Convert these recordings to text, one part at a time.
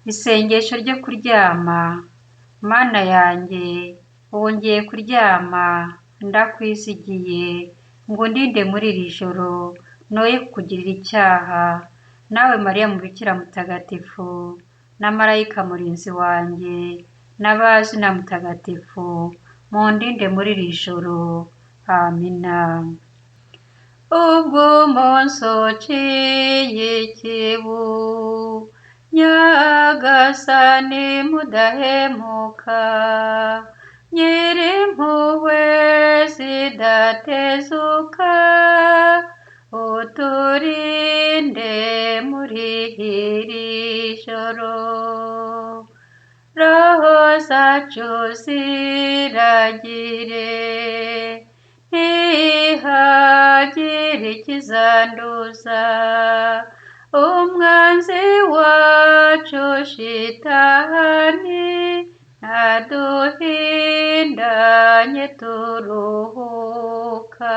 Isengesho ryo kuryama. Mana yanjye, ubu ngiye kuryama, ndakwizigiye, ngo undinde muri iri joro, noye kukugirira icyaha, nawe Mariya Mubikira mutagatifu, na Marayika murinzi wanjye, n'abazina mutagatifu, mundinde muri iri joro. Amina. Ubwo umunsi uciye ikibu, Nyagasani mudahemuka, Nyirimpuhwe zidatezuka, uturinde muri iri joro. Roho zacu ziragire, ntihagire ikizanduza, umwanzi wacu shitani ntaduhindanye turuhuka.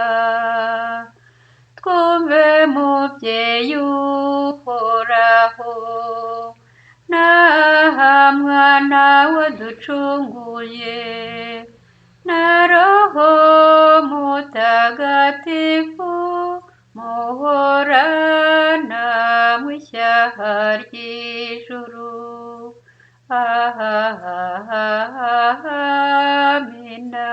Twumve mubyeyi uhoraho, naha mwana waducunguye, na Roho Mutagatifu muhorana mu ishyaka ry'ijuru. Amina.